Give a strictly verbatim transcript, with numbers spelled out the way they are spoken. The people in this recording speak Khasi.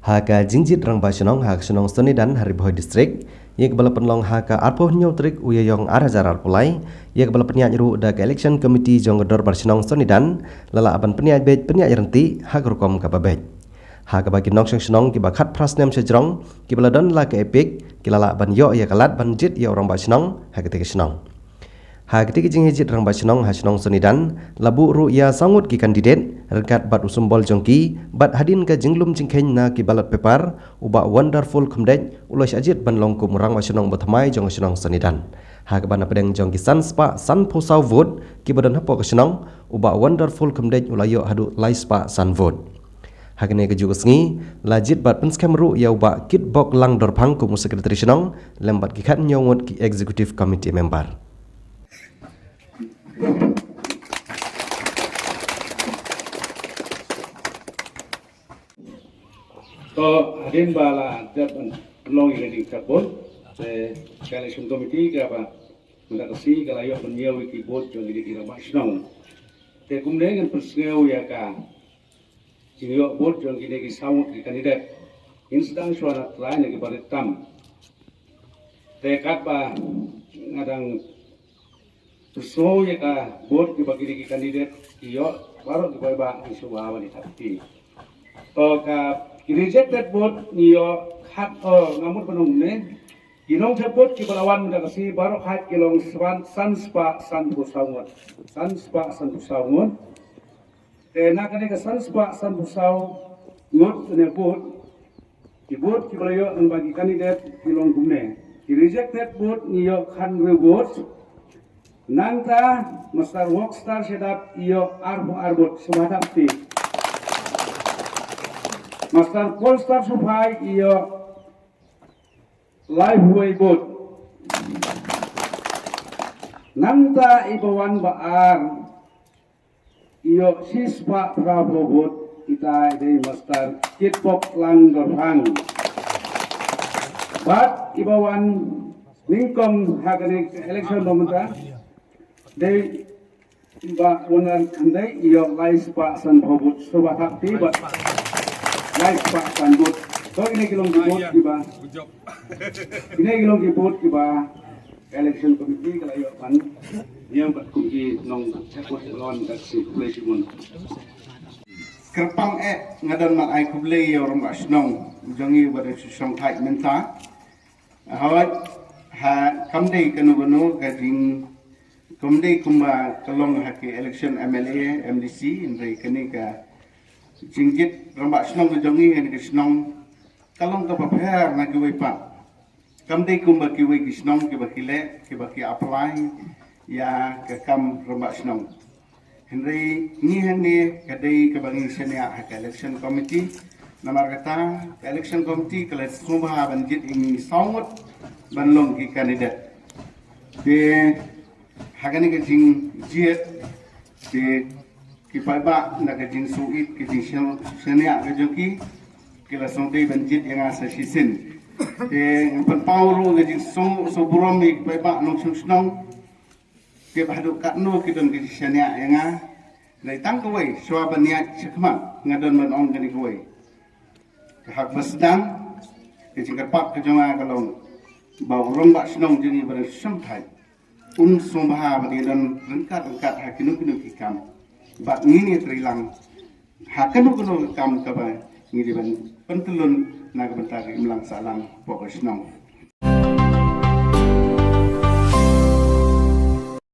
Ha ka jingjied rangbah shnong ha ka shnong Sonidan ha Ri Bhoi District, ïa kaba la pynlong ha ka arphew hynñiew tarik u Ïaïong ar hajar arphew lai, ïa kaba la pynïaid ruh da ka Election Committee jong ka Dorbar Shnong Sonidan, la lah ban pynïaid beit pynïaid ryntih ha ka rukom kaba beit. Ha kaba ki nongshong shnong kiba khatphra snem sha jrong, kiba la don la ka EPIC, ki la lah ban ïoh ïa ka lad ban jied ïa u rangbah shnong ha katei ka shnong. Ha katei ka jingjied rangbah shnong ha shnong Sonidan, la buh ruh ïa saw ngut ki kandidet ryngkat bad u symbol jong ki, bad hadien ka jinglum jingkheiñ na ki ballot paper, u Bah Wonderful Khymdeit u la shah jied ban long kum u rangbah shnong ba thymmai jong ka shnong Sonidan. Ha kaba na pdeng jong ki san spah sanphew saw vote kiba don hapoh ka shnong, u Bah Wonderful Khymdeit u la ïoh haduh lai spah san vote. Ha kane kajuh ka sngi, la jied bad pynskhem ruh ïa u Bah Kitbok Langdorphang kum u Secretary shnong, lem bad ki khathynñiew ngut ki Executive Committee member. To, hadien ba la dep ban long ïa ka jingthep vote, te ka Election Committee kaba mynta ka sngi ka la ïoh ban ñiew ïa ki vote jong ki rangbah shnong. Te kumne ngan pynsngew ïa ka jingïoh vote jong kine ki saw ngut ki kandidet. Ngin sdang shuwa na trai na ki barit tam. Te katba nga dang pynsngew ïa ka vote kiba kine ki kandidet ki ïoh, baroh kiba ïa ba ngi sngewbha ban ïa thap kti. To, ka ki rejected vote ngi ïoh khat, oh, nga mut ban ong ne. Ki nongthep vote kiba la wan mynta ka sngi baroh khat ki long san, san spah sanphew saw ngut. San spah sanphew saw ngut. Te na kane ka san spah sanphew saw ngut ne vote, ki vote kiba la ïoh lyngba ki kandidet ki long kumne. Ki rejected vote ngi ïoh khathynriew vote. Nangta Master Rockstar Shadap ïoh arphew ar vote, sngewbha thap kti. Master Polestar Suphai ïoh laiphew wei vote. Nangta iba wan ba ar ïoh shispah phraphew vote, ita i dei Master Kitbok Langdorphang. Bad iba wan nyngkong ha kane ka election ba mynta dei Bah Wonderful Khymdeit ïoh lai spah sanphew vote, sngewbha thap kti bad lai spah san vote. To, kine ki long ki vote kiba, kine ki long ki vote kiba Election Committee ka la ïoh ban ñiew bad kum ki nongthep vote ba la wan, ka sngew khublei shibun. Kyrpang eh nga don ban ai khublei ïa u rangbah shnong jong ngi uba dang shu shongthait mynta. Hooid, ha, kam dei kano kano ka jing, kam dei kumba ka long ha ki election M L A, M D C, hynrei kane ka jingjied rangbah shnong ka jong ngi ha kane ka shnong ka long kaba pher na kiwei pat. Kam dei kumba kiwei ki shnong kiba ki leh, kiba ki apply ïa ka kam rangbah shnong. Hynrei ngi hangne ka dei kaba ngi shaniah ha ka election committee. Namar kata ka election committee ka la sngewbha ban jied ïa ngi saw ngut ban long ki candidate. Te ha kane ka jingjied, te ki paidbah na ka jingsngewsih, ka jingshaniah ka jong ki, ki la sngewdei ban jied ïa nga sa shisien. Te ngan pynpaw ruh ka jingsngewsih burom ïa ki paidbah nongshong shnong. Tip haduh katno ki don ka jingshaniah ïa nga. Dei tang kawei, shuwa ban ïaid shakhmat nga don ban ong kane kawei. Ka hap ba sdang, ka jingkyrpad ka jong nga ka long ba u rangbah shnong jong ngi ba dang shongthait un sngewbha ba dei don ryngkat ryngkat ha kino kino ki kam. Bad ngin ïatreilang ha kano kano ka kam kaba ngi dei ban pyntyllun na ka bynta ka imlang sahlang hapoh ka shnong.